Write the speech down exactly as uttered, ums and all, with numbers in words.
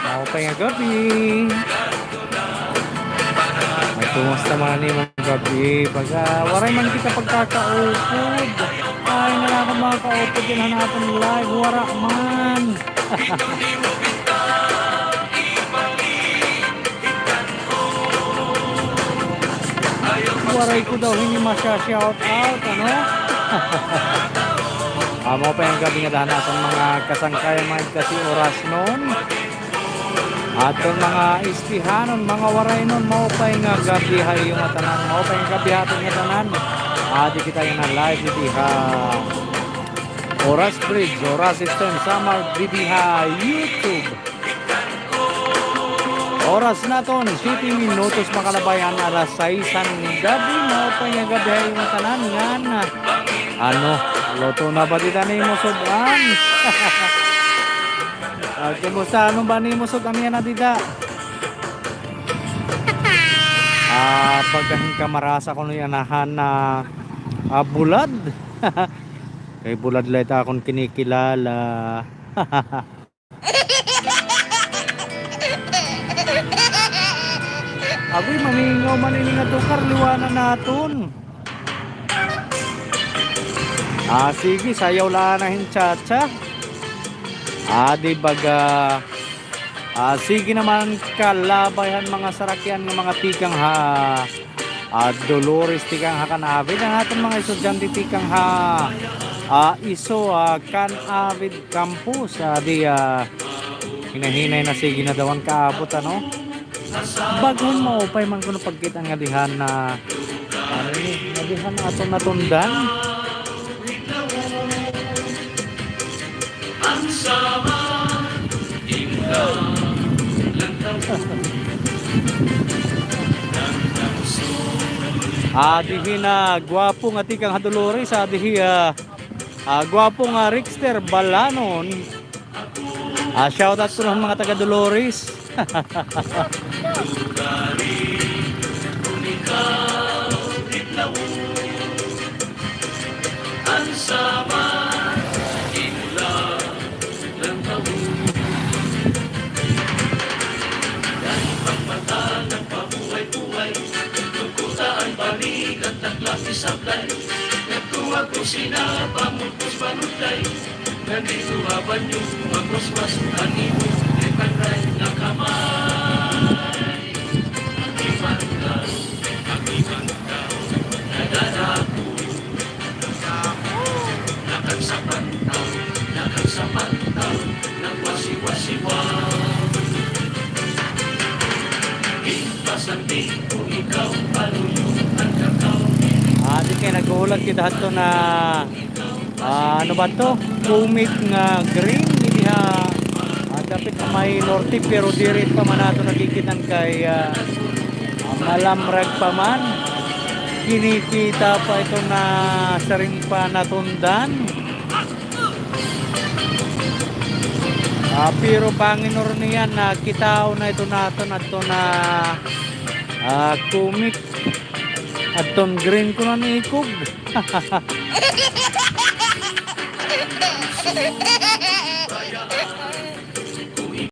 Maupay nga gab-i. Ay, kumusta man an imo nga gab-i? Baga, waray man kita pagkakaupod. Ay, nga na ako mga kaupod dinhi han aton live. Wara man. Waray ko daw hini masya-shout out, ano? Ah, maupay nga gab-i ngada han aton mga kasangkayan, mga igkasi, orasnon. Aton mga Estehanon, mga Waraynon, maupay nga gab-i ha iyo ngatanan, maupay nga gab-i ha aton ngatanan. Adi kita yana live didi ha Oras Bridge, Oras Eastern Samar, didi ha YouTube. Oras naton, siyete minutos makalabay an alas sais han gab-i, maupay nga gab-i ha iyo ngatanan ngan, ano, luto na ba dida an imo sud-an? Ah, kumusta? Ano ba an imo sud-an yana dida? Ah, pagkahin ka marasa kuno yana han, ah, ah, bulad. Kay bulad la ita akon kinikilala. Agoy, mamingaw man ini nga tukar, liwanan naton. Ah, sige, sayaw la anay hin cha-cha. Ah, di baga, ah, sige naman kalabay han mga sarakyan nga mga tikang ha, ah, Dolores, tikang ha Can-avid. An aton mga estudyante tikang ha, ah, iso, ah, Can-avid Campus, ah, di, ah, hinay-hinay na sige na daw an kaabot, ano? Bag-o, maupay man kuno pagkit-an ngadi han, ah, ano ini, ngadi han aton natundan. Ah, adi hin, ah, gwapo nga tikang ha Dolores, ah, adi hi, ah, ah, gwapo nga Rixter Balanon. Ah, shout out kuno han mga taga Dolores. Ah, di kay naghuhulat kita hadto na, ah, ano ba to? Comic nga green, diha. Ah, dapit na may norte, pero diri pa man nato nakikita kay, ah, ah, malamrag pa man. Kinikita pa ito na siring pa natundan. Ah, pero panginor niyan na kitaon na ito naton adto na, ah, comic. Adton green ko na ni ikog.